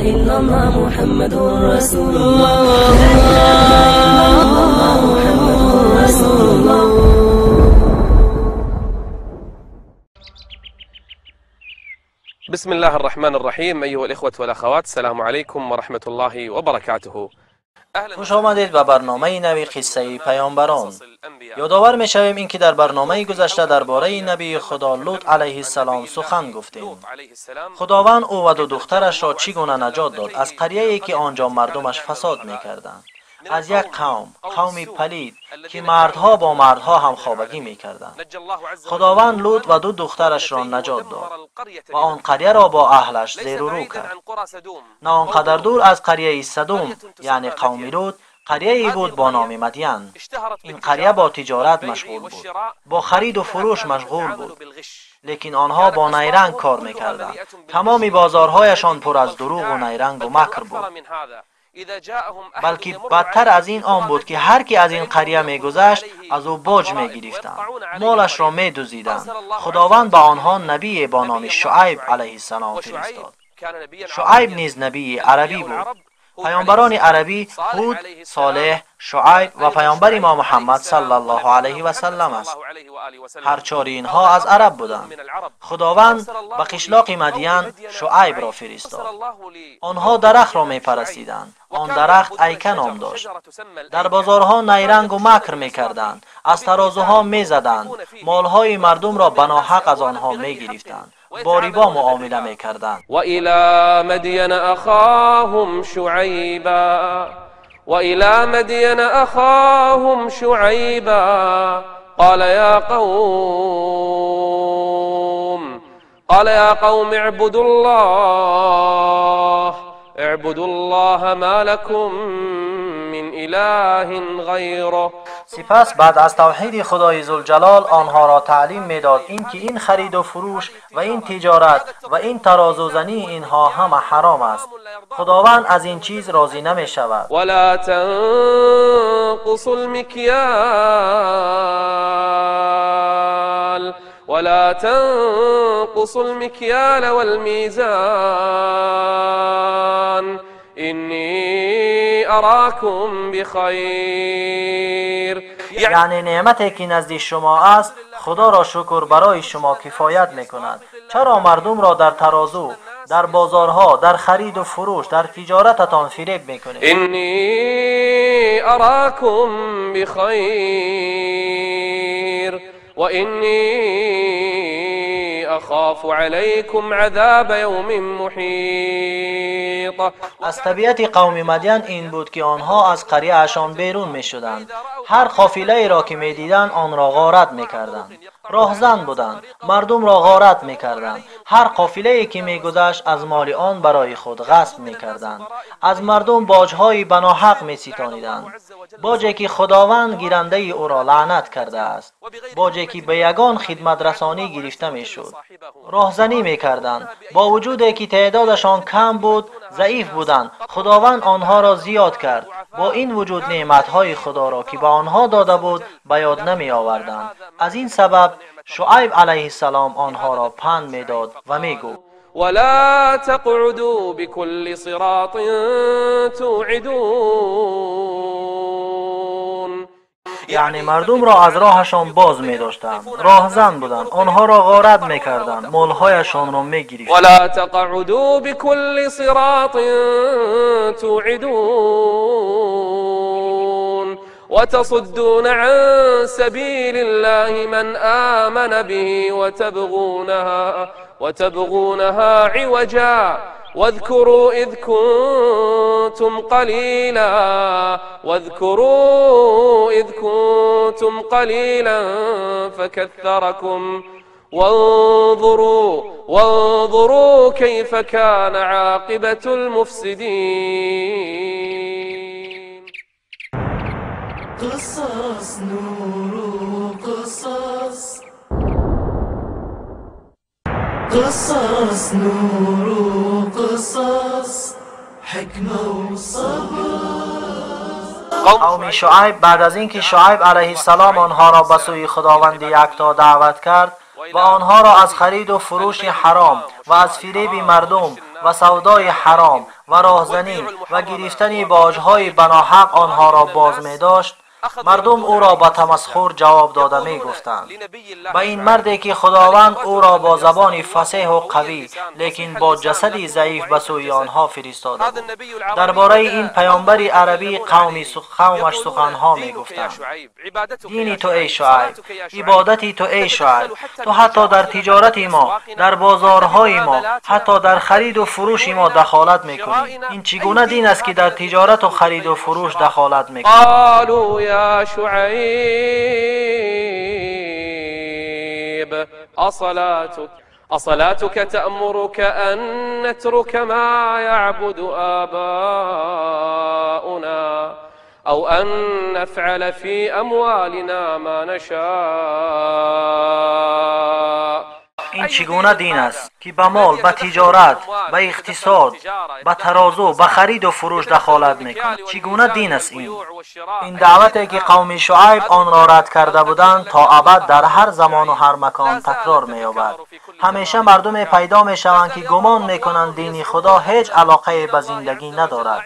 إلا الله محمد رسول الله لا إله إلا الله محمد رسول الله. بسم الله الرحمن الرحيم. أيها الإخوة والأخوات، السلام عليكم ورحمة الله وبركاته. خوش آمدید به برنامه نوی قصه پیامبران. یادآور می‌شویم اینکه در برنامه گذشته درباره نبی خدا لوط علیه السلام سخن گفتیم. خداوند او و دو دخترش را چگونه نجات داد از قریه‌ای که آنجا مردمش فساد می‌کردند، از یک قوم، قوم پلید که مردها با مردها هم خوابگی می‌کردند. خداوند لوط و دو دخترش را نجات داد و آن قریه را با اهلش زیر و رو کرد. نه آنقدر دور از قریه صدوم، یعنی قوم لوط، قریه‌ای بود با نام مدین. این قریه با تجارت مشغول بود، با خرید و فروش مشغول بود، لیکن آنها با نیرنگ کار می‌کردند. تمام بازارهایشان پر از دروغ و نیرنگ و مکر بود. بلکه بدتر از این آن بود که هر کی از این قریه می‌گذشت از او باج می‌گرفتند، مالش را می‌دزدیدند. خداوند به آنها نبی با نام شعیب علیه السلام فرستاد. شعیب نیز نبی عربی بود. پیامبران عربی هود، صالح، شعیب و پیامبر ما محمد صلی الله علیه و سلم است. هر چهار اینها از عرب بودند. خداوند به قشلاق مدین شعیب را فرستاد. آنها درخت را میپرستیدند. آن درخت ایکه نام داشت. در بازارها نیرنگ و مکر میکردند، از ترازوها میزدند، مالهای مردم را به ناحق از آنها میگرفتند، با ربا معامله میکردند. وإلى مدين أخاهم شعيبا وإلى مدين أخاهم شعيبا قال يا قوم قال يا قوم اعبدوا الله اعبدوا الله ما لكم من إله غيره. سپس بعد از توحید خدای ذوالجلال آنها را تعلیم میداد اینکه این خرید و فروش و این تجارت و این ترازوزنی اینها همه حرام است. خداوند از این چیز راضی نمی شود. ولا تنقصوا المكيال ولا تنقصوا المكيال والميزان إني أراكم بخير. یعنی نعمتی که نزد شما است خدا را شکر برای شما کفایت میکند. چرا مردم را در ترازو، در بازارها، در خرید و فروش، در تجارتتان فریب میکنید؟ إني أراكم بخير وإني أخاف عليكم عذاب يوم محيط. از طبیعت قوم مدین این بود که آنها از قریه‌شان بیرون می‌شدند. هر قافله‌ای را که می‌دیدند آن را غارت می‌کردند. راهزن بودند، مردم را غارت می‌کردند. هر قافله‌ای که می‌گذشت از مال آن برای خود غصب می‌کردند. از مردم باج‌های بناحق می‌ستانیدند، باجی که خداوند گیرنده او را لعنت کرده است، باجی که به یگان خدمت رسانی گرفته می‌شد. راهزنی می‌کردند. با وجودی که تعدادشان کم بود، ضعیف بودند، خداوند آنها را زیاد کرد. با این وجود نعمت‌های خدا را که به آنها داده بود به یاد نمی‌آوردند. از این سبب شعیب علیه السلام آنها را پند می‌داد و می‌گفت: ولا تقعدوا بكل صراط توعدون. یعنی مردم را از راهشان باز می داشتند، راهزن بودند، آنها را غارت می کردند، مالهایشان را می گرفتند. ولا تقعدوا بكل صراط توعدون وتصدون عن سبيل الله من آمن به وتبغونها عوجا واذكروا إذ كنتم قليلا واذكروا إذ كنتم قليلا فكثركم وانظروا كيف كان عاقبة المفسدين. قصص نور قصص قصص نور قصص حکمه و صبر. قوم شعیب بعد از اینکه شعیب علیه السلام آنها را به سوی خداوند یکتا دعوت کرد و آنها را از خرید و فروش حرام و از فریب مردم ва савдои ҳаром ва роҳзанӣ ва гирифтани боҷҳои ба ноҳақ онҳоро боз медошт, мардум ӯро ба тамасхур ҷавоб дода мегуфтанд. Ба ин марде ки худованд ӯро бо забони фасеҳу қавӣ, лекин бо ҷасади заиф ба сӯи онҳо фиристода буд. Дар бораи ин паёмбари арабӣ қавмаш суханҳо мегуфтанд. Дини ту эй Шуайб, ибодати ту эй Шуайб, ту ҳатто дар тиҷорати мо, дар бозорҳои мо, ҳатто дар хариду фурӯши мо дахолат мекунӣ. Ин чӣ гуна дин аст ки дар тиҷорату хариду фурӯш дахолат мекунӣ? يا شعيب أصلاتك تأمرك أن نترك ما يعبد آباؤنا أو أن نفعل في أموالنا ما نشاء. Ин чӣ гуна дин аст ки ба мол, ба тиҷорат, ба иқтисод, ба тарозу, ба хариду фурӯш дахолат мекунад? Чӣ гуна дин аст ин? Ин даъвате ки қавми Шуайб онро рад карда буданд, то абад дар ҳар замону ҳар макон такрор меёбад. Ҳамеша мардуме пайдо мешаванд ки гумон мекунанд дини Худо ҳеҷ алоқае ба зиндагӣ надорад,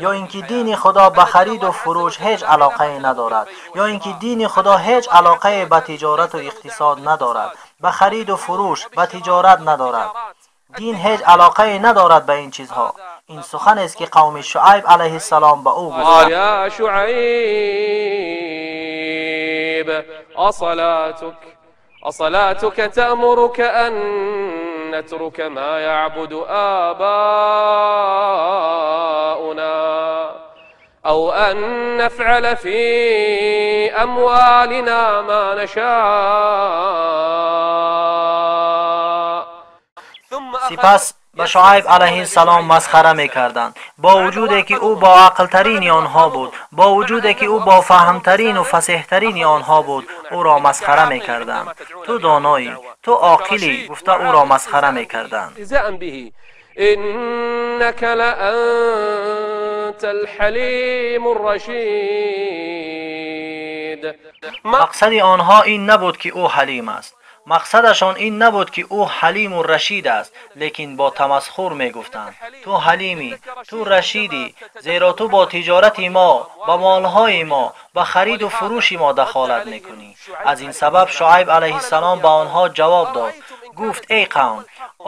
ё ин ки дини Худо ба хариду фурӯш ҳеҷ алоқае надорад, ё ин ки дини Худо ҳеҷ алоқае ба тиҷорату иқтисод надорад, ба хариду фурӯш, ба тиҷорат надорад. Дин ҳеҷ алоқае надорад ба ин чизҳо. Ин суханест ки қавми Шуайб алайҳиссалом ба ӯ гуфтанд. Я Шуайб, أصلاتك تأمرك أن نترك ما يعبد آباؤنا أو أن نفعل في أموالنا ما نشاء. سپس ба Шуайб алайҳиссалом масхара мекарданд, бо вуҷуде ки ӯ боақлтарини онҳо буд, бо вуҷуде ки ӯ бофаҳмтарину фасеҳтарини онҳо буд, ӯро масхара мекарданд. Ту доноӣ, ту оқилӣ, гуфта ӯро масхара мекарданд. إنك لأنت الحليم الرشيد. Мақсади онҳо ин набуд ки ӯ ҳалим аст. Мақсадашон ин набуд ки ӯ ҳалиму рашид аст, лекин бо тамасхур мегуфтанд: ту ҳалимӣ, ту рашидӣ, зеро ту бо тиҷорати мо, ба молҳои мо, ба хариду фурӯши мо дахолат мекунӣ. Аз ин сабаб Шуайб алайҳиссалом ба онҳо ҷавоб дод. Гуфт: эй қавм,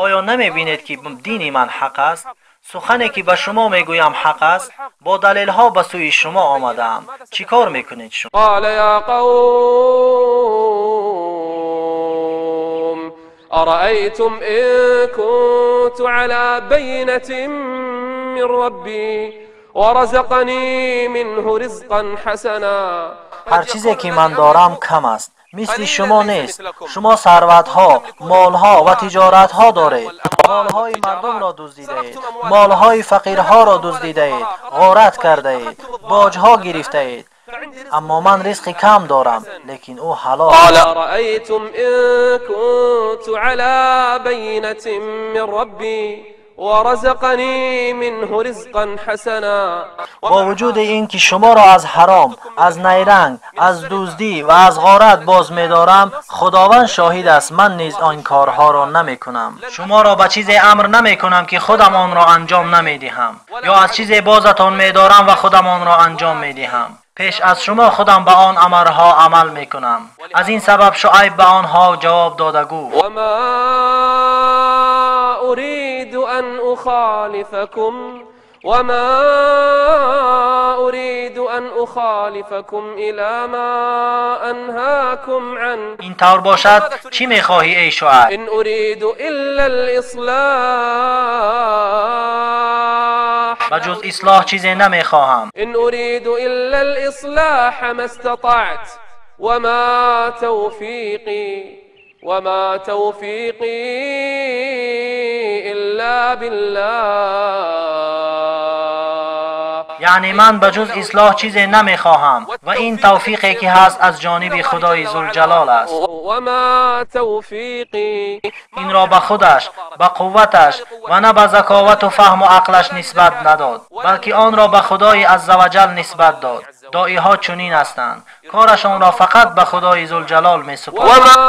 оё намебинед ки дини ман ҳақ аст? Сухане ки ба шумо мегӯям ҳақ аст? Бо далелҳо ба сӯи шумо омадаам. Чӣ кор мекунед шумо? قال يا قوم أرأيتم إن كنت على بينة من ربي ورزقني منه رزقا حسنا. Ҳар чизе ки ман дорам кам аст, мисли шумо нест. Шумо сарватҳо, молҳо ва тиҷоратҳо доред. Молҳои мардумро дуздидаед, молҳои фақирҳоро дуздидаед, ғорат кардаед, боҷҳо гирифтаед. Аммо ман ризқи кам дорам, лекин ӯ ҳалол. قال أرأيتم إن كنت على بينة من ربي ورزقني منه رزقا حسنا. Бо вуҷуди ин ки шуморо аз ҳаром, аз найранг, аз дуздӣ ва аз ғорат боз медорам, Худованд шоҳид аст, ман низ он корҳоро намекунам. Шуморо ба чизе амр намекунам ки худам онро анҷом намедиҳам, ё аз чизе бозатон медорам ва худам онро анҷом медиҳам. Пеш аз шумо худам ба он амрҳо амал мекунам. Аз ин сабаб Шуайб ба онҳо ҷавоб дода гуфт: وما أريد أن أخالفكم وما أريد أن أخالفكم إلى ما أنهاكم عنه. Ин тавр бошад, чӣ мехоҳӣ эй Шуайб? إن أريد إلا الإصلاح. Ба ҷуз ислоҳ чизе намехоҳам. إن أريد إلا الإصلاح ما استطعت وما توفيقي إلا بالله. Яъне ман ба ҷуз ислоҳ чизе намехоҳам ва ин тавфиқе ки ҳаст аз ҷониби Худои Зулҷалол аст. وما توفيقي. Инро ба худаш, ба қувваташ ва на ба заковату фаҳму ақлаш нисбат надод, балки онро ба Худои аззаваҷал нисбат дод. Доиҳо чунин ҳастанд, корашонро фақат ба Худои Зулҷалол месупоранд. وما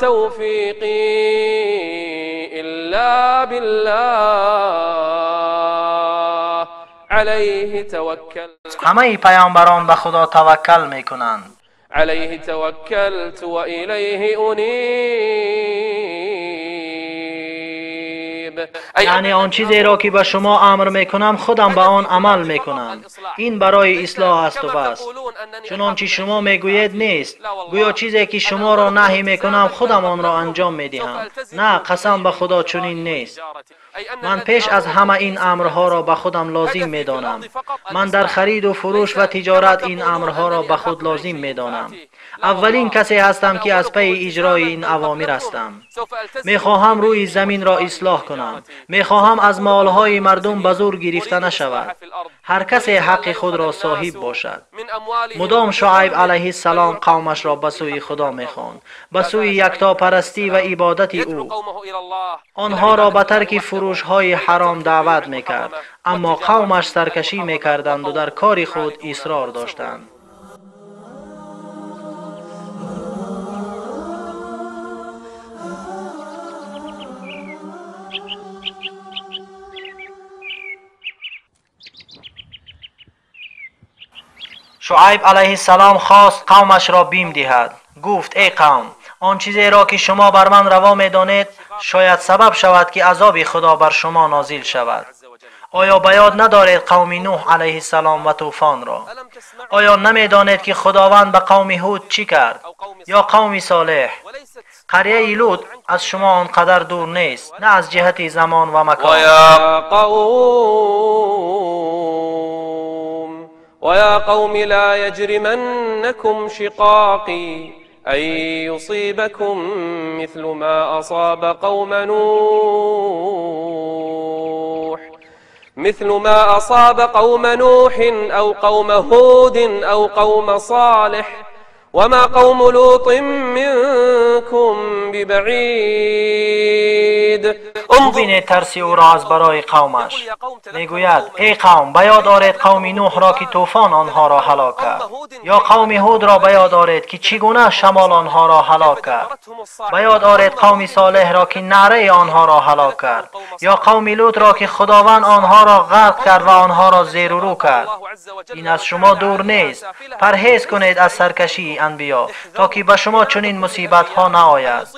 توفيقي إلا بالله. عليه توكلت. همه پیامبران به خدا توکل میکنند. عليه توكلت وإليه أنيب. یعنی آن چیزی را که به شما امر میکنم خودم به آن عمل میکنم. این برای اصلاح است و بس. چنانچه شما میگویید نیست. گویا چیزی که شما را نهی میکنم خودم آن را انجام میدهم. نه، قسم به خدا چنین نیست. من پیش از همه این امرها را به خودم لازم میدانم. من در خرید و فروش و تجارت این امرها را به خود لازم میدانم. اولین کسی هستم که از پی اجرای این اوامر هستم. میخواهم روی زمین را اصلاح کنم. میخواهم از مالهای مردم به زور گرفته نشود. هر کسی حق خود را صاحب باشد. مدام شعیب علیه السلام قومش را به سوی خدا میخواند، به سوی یکتاپرستی و عبادت او. آنها را به ترک فروش‌های حرام دعوت میکرد، اما قومش سرکشی میکردند و در کار خود اصرار داشتند. شعیب علیه السلام خواست قومش را بیم دهد. گفت ای قوم، آن چیزی را که شما بر من روا می‌دانید شاید سبب شود که عذاب خدا بر شما نازل شود. آیا به یاد ندارید قوم نوح علیه السلام و طوفان را؟ آیا نمی‌دانید که خداوند به قوم هود چی کرد؟ یا قوم صالح؟ قریه لوط از شما آنقدر دور نیست، نه از جهت زمان و مکان. ويا قوم لا يجرمنكم شقاقي أن يصيبكم مثل ما أصاب قوم نوح مثل ما أصاب قوم نوح أو قوم هود أو قوم صالح وما قوم لوط منكم ببعيد. ببینید ترس او را از برای قومش. میگوید ای قوم، به یاد آرید قوم نوح را که طوفان آنها را هلاک کرد، یا قوم هود را به یاد آرید که چگونه شمال آنها را هلاک کرد، به یاد آرید قوم صالح را که نعره آنها را هلاک کرد، یا قوم لوط را که خداوند آنها را غرق کرد و آنها را زیر و رو کرد. این از شما دور نیست. پرهیز کنید از سرکشی انبیا تا که به شما چنین مصیبت ها نآید.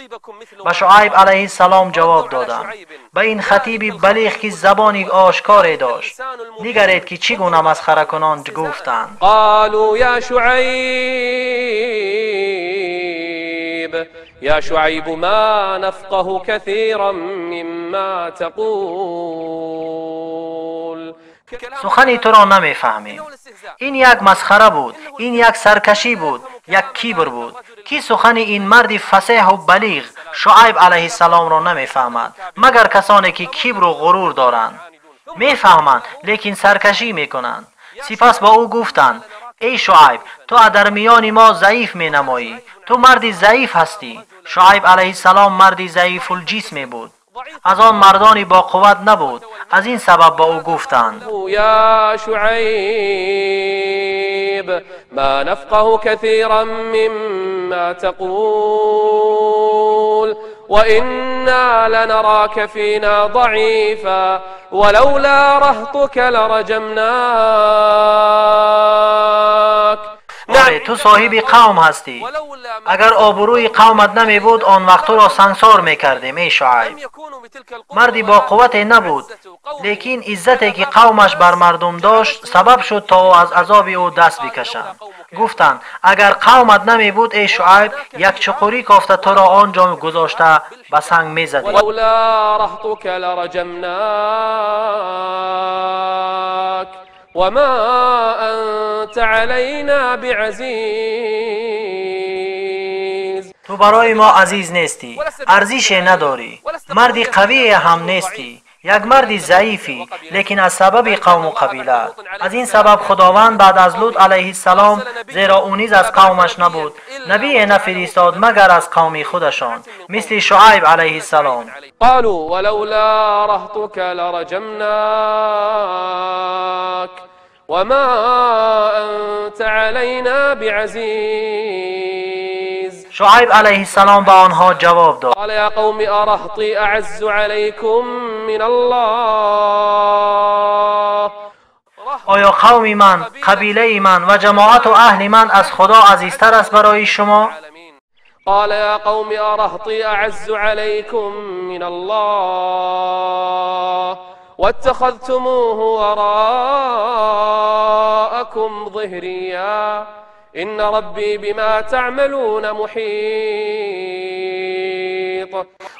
به شعیب علیه السلام جواب دادند، به این خطیب بلیغ که زبانی آشکار داشت. نگرید که چگونه مسخره کنان گفتند. قالوا یا شعیب ما نفقه كثيرا مما تقول. سخنی تو را نمیفهمیم. این یک مسخره بود، این یک سرکشی بود، یک کیبر بود. کی سخن این مرد فصیح و بلیغ شعیب علیه السلام را نمیفهمد مگر کسانی که کیبر و غرور دارند. میفهمند لیکن سرکشی میکنند. سپس با او گفتند ای شعیب، تو در میان ما ضعیف مینمایی، تو مردی ضعیف هستی. شعیب علیه السلام مردی ضعیف الجسم بود، از آن مردانی با قوت نبود. از این سبب با او گفتند یا شعیب ما نفقه كثيرا مما تقول وإنا لنراك فينا ضعيفا ولولا رهطك لرجمناك. آره، تو صاحب قوم هستی. اگر آبروی قومت نمی بود آن وقت تو را سنگسار می کردیم ای شعیب. مردی با قوت نبود، لیکن عزتی که قومش بر مردم داشت سبب شد تا او از عذاب او دست بکشند. گفتند اگر قومت نمی بود ای شعیب، یک چقوری کافته تو را آنجا گذاشته به سنگ می زدیم. ولولا رهطك لرجمناك وما أنت علينا بعزيز. تو برای ما عزیز نیستی، ارزش نداری، مردی قوی هم نیستی، یک مردی ضعیفی، لیکن از سبب قوم و قبیله. از این سبب خداوند بعد از لوط علیه السلام، زیرا او نیز از قومش نبود، نبی نفرستاد مگر از قوم خودشان، مثل شعیب علیه السلام. قالوا ولولا رهطك لرجمناك وما أنت علينا بعزيز. شعیب علیه السلام به آنها جواب داد: قال یا قوم أرهطي أعز عليكم من الله. آیا قوم من، قبیله من و جماعت و اهل من از خدا عزیزتر است برای شما؟ قال يا قوم أرهطي أعز عليكم من الله واتخذتموه وراءكم ظهريا إن ربي بما تعملون محيط.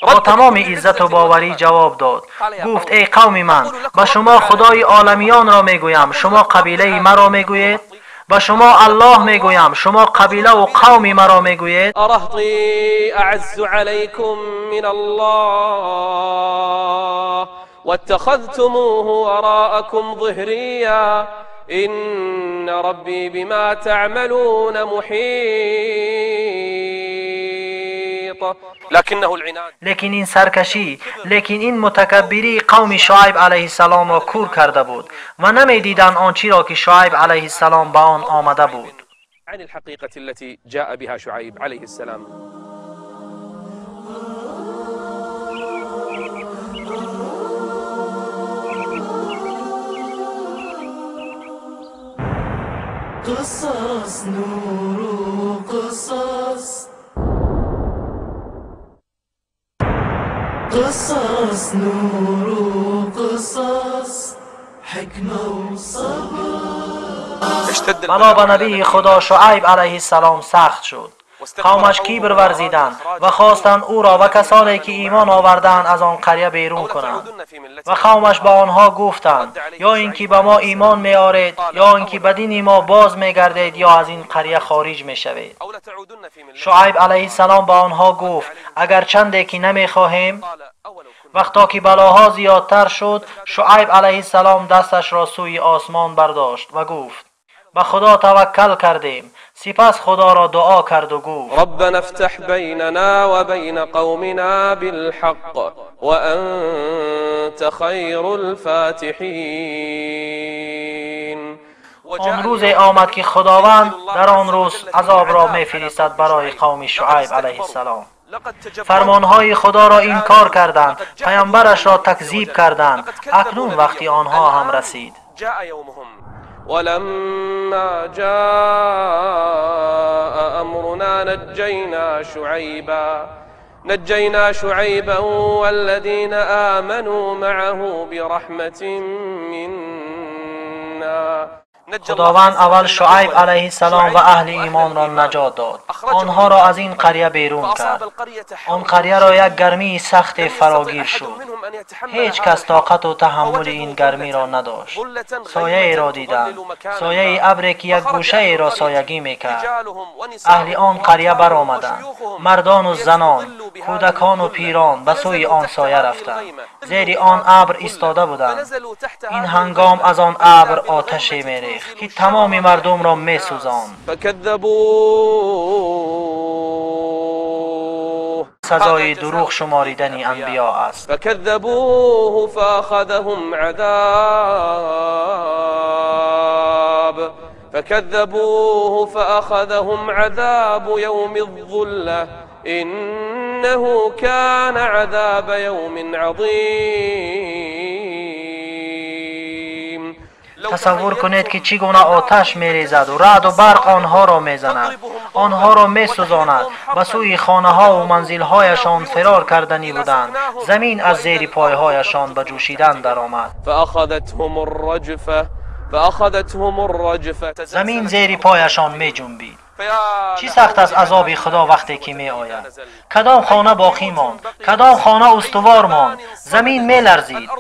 با تمام عزت و باوری جواب داد. گفت ای قوم من، به شما خدای عالمیان را میگویم، شما قبیله مرا میگویید؟ به شما الله میگویم، شما قبیله و قوم مرا میگویید؟ أرهطي أعز عليكم من الله واتخذتموه وراءكم ظهريا إن ربي بما تعملون محيط. لكنه العناد. لیکن این سرکشی، لیکن این متکبری قوم شعیب علیه السلام را کور کرده بود و نمیدیدند آنچه را که شعیب علیه السلام به آن آمده بود. عن الحقيقة التي جاء بها شعيب عليه السلام. قصص نور قصص، قصص نور قصص، حکمة و صبر. بلا به نبی خدا شعیب علیه السلام سخت شد. قومش کبر ورزیدند و خواستند او را و کسانی که ایمان آوردند از آن قریه بیرون کنند. و قومش به آنها گفتند یا اینکه به ما ایمان میآورید یا اینکه به دین ما باز میگردید یا از این قریه خارج میشوید. شعیب علیه السلام به آنها گفت اگر چنده که نمیخواهیم. وقتا که بلاها زیادتر شد، شعیب علیه السلام دستش را سوی آسمان برداشت و گفت به خدا توکل کردیم. سپس خدا را دعا کرد و گفت ربنا افتح بیننا و بین قومنا بالحق وانت خیر الفاتحین. آن روز آمد که خداوند در آن روز عذاب را میفرستد برای قوم شعیب علیه السلام. فرمانهای خدا را انکار کردند، پیامبرش را تکذیب کردند. اکنون وقتی آنها هم رسید. ولما جاء أمرنا نجينا شعيبا والذين آمنوا معه برحمة منا. خداوند اول شعیب علیه السلام و اهل ایمان را نجات داد. آنها را از این قریه بیرون کرد. آن قریه را یک گرمی سخت فراگیر شد. هیچ کس طاقت و تحمل این گرمی را نداشت. سایه را دیدند، سایه ابری که یک گوشه را سایگی میکرد. اهل آن قریه برآمدند، مردان و زنان، کودکان و پیران به سوی آن سایه رفتند. زیر آن ابر ایستاده بودند. این هنگام از آن ابر آتشی میریخت که تمام مردم را میسوزاند. سزای دروغ شماریدن انبیا است. فكذبوه فأخذهم عذاب فكذبوه فأخذهم عذاب يوم الظلة إنه كان عذاب يوم عظيم. تصور کنید که چگونه آتش میریزد و رعد و برق آنها را میزند، آنها را میسوزاند. به سوی خانه ها و منزل هایشان فرار کردنی بودند. زمین از زیر پایهایشان به جوشیدن درآمد. فأخذتهم الرجفة زمین زیر پایشان می جنبید. چی سخت است عذاب خدا وقتی که می آید. کدام خانه باقی ماند؟ کدام خانه استوار ماند؟ زمین می لرزید.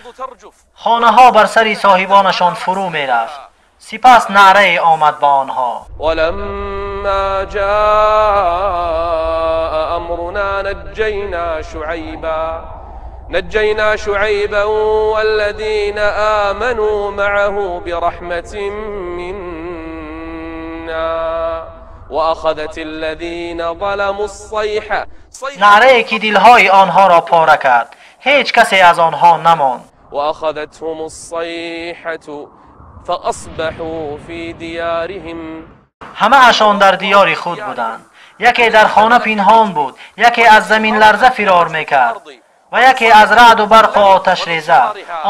خانه ها بر سر صاحبانشان فرو می رفت. سپس نعره آمد به آنها. ولما جاء أمرنا نجينا شعيبا والذين آمنوا معه برحمة منا وأخذت الذين ظلموا الصيحة. نعره که دلهای آنها را پاره کرد. هیچ کسی از آنها نماند. وأخذتهم الصيحة فأصبحوا في ديارهم. همه اشان در دیار خود بودند. یکی در خانه پنهان بود، یکی از زمین لرزه فرار میکرد. ва яке аз раъду барқу оташреза.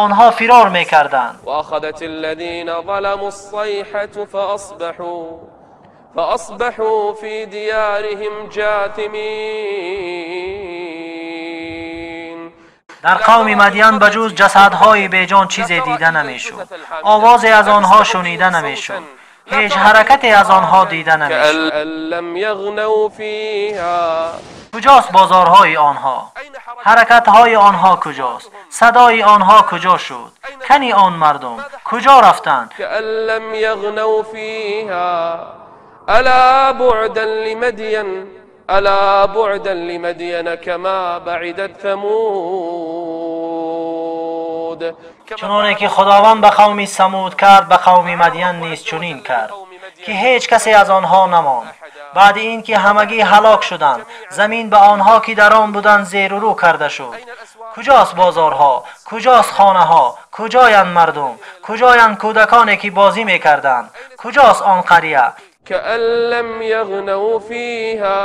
Онҳо фирор мекарданд. وأخذت الذين ظلموا الصيحة فأصبحوا في ديارهم جاثمين. Дар қавми Мадиян ба ҷуз ҷасадҳои беҷон чизе дида намешуд, овозе аз онҳо шунида намешуд, ҳеҷ ҳаракате аз онҳо дида намешуд. كأن لم يغنوا فيها. Куҷост бозорҳои онҳо? Ҳаракатҳои онҳо куҷост? Садои онҳо куҷо шуд? Кани он мардум куҷо рафтанд? كأن لم يغنوا فيها. ألا بعدا لمدين، ألا بعدا لمدين كما بعدت ثمود. Чуноне ки Худованд ба қавми Самуд кард, ба қавми Мадиян низ чунин кард, ки ҳеҷ касе аз онҳо намонд. Баъди ин ки ҳамагӣ ҳалок шуданд, замин ба онҳо ки дар он буданд зеру рӯ карда шуд. Куҷост бозорҳо? Куҷост хонаҳо? Куҷоянд мардум? Куҷоянд кӯдаконе ки бозӣ мекарданд? Куҷост он қария? كأن لم يغنوا فيها.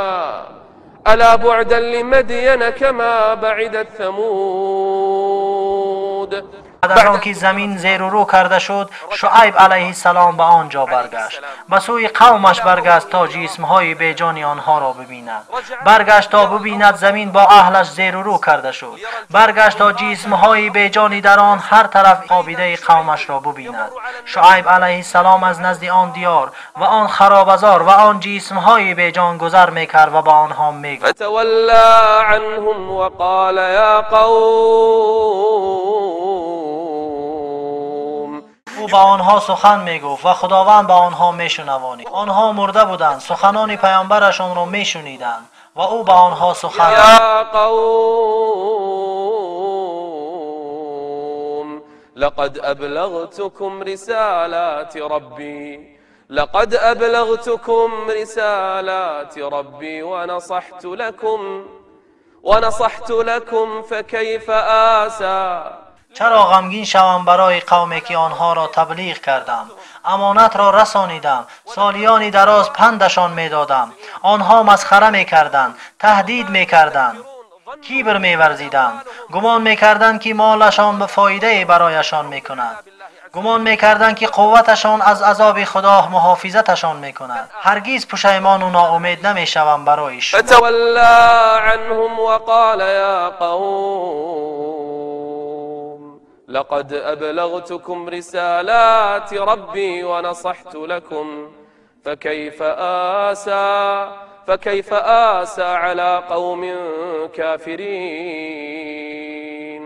ألا بعدا لمدين كما بعدت ثمود. Баъд аз он ки замин зеру рӯ карда шуд, Шуайб алайҳиссалом ба он ҷо баргашт, ба сӯи қавмаш баргашт то ҷисмҳои беҷони онҳоро бибинад. Баргашт то бибинад замин бо аҳлаш зеру рӯ карда шуд. Баргашт то ҷисмҳои беҷони дар он ҳар тараф хобидаи қавмашро бибинад. Шуайб алайҳиссалом аз назди он диёр ва он харобазор ва он ҷисмҳои беҷон гузар мекард ва ба онҳо мегуфт: فتولى عنهم وقال يا قوم. Ӯ ба онҳо сухан мегуфт ва Худованд ба онҳо мешунавонид. Онҳо мурда буданд, суханони паёмбарашонро мешуниданд ва ӯ ба онҳо сухан يا قوم لقد أبلغتكم رسالات ربي، لقد أبلغتكم رسالات ربي ونصحت لكم فكيف آسى. Чаро ғамгин шавам барои қавме ки онҳоро таблиғ кардам, амонатро расонидам, солиёни дароз пандашон медодам? Онҳо масхара мекарданд, таҳдид мекарданд, кибр меварзиданд, гумон мекарданд, ки молашон ба фоидае барояшон мекунад, гумон мекарданд, ки қувваташон аз азоби Худо муҳофизаташон мекунад. Ҳаргиз пушаймону ноумед намешавам барои шумо. فتولى عنهم وقال يا قوم لقد أبلغتكم رسالات ربي ونصحت لكم فكيف آسى على قوم كافرين.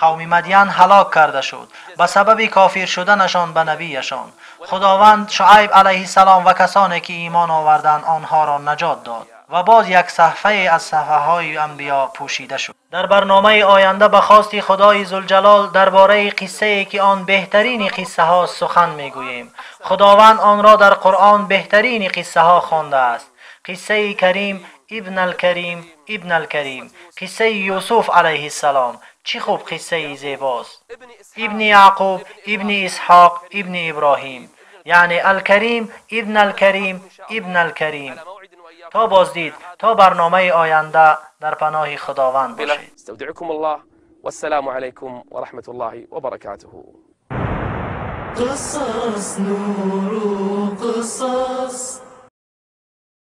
Қавми Мадиян ҳалок карда шуд ба сабаби кофир шуданашон ба набияшон. Худованд Шуайб алайҳиссалом ва касоне ки имон оварданд онҳоро наҷот дод ва боз як саҳфае аз саҳфаҳои анбиё пӯшида шуд. Дар барномаи оянда ба хости Худои Зулҷалол дар бораи қиссае ки он беҳтарини қиссаҳост сухан мегӯем. Худованд онро дар Қуръон беҳтарини қиссаҳо хондааст. Қиссаи Карим ибн Алкарим ибн Алкарим, қиссаи Юсуф алайҳиссалом. Чӣ хуб қиссаи зебост! Ибни Яъқуб, ибни Исҳоқ, ибни Иброҳим, яъне Алкарим ибн Алкарим ибн Алкарим. То боздид, то барномаи оянда, дар паноҳи Худованд бошед. استودعكم الله والسلام عليكم ورحمة الله وبركاته. قصص نور قصص.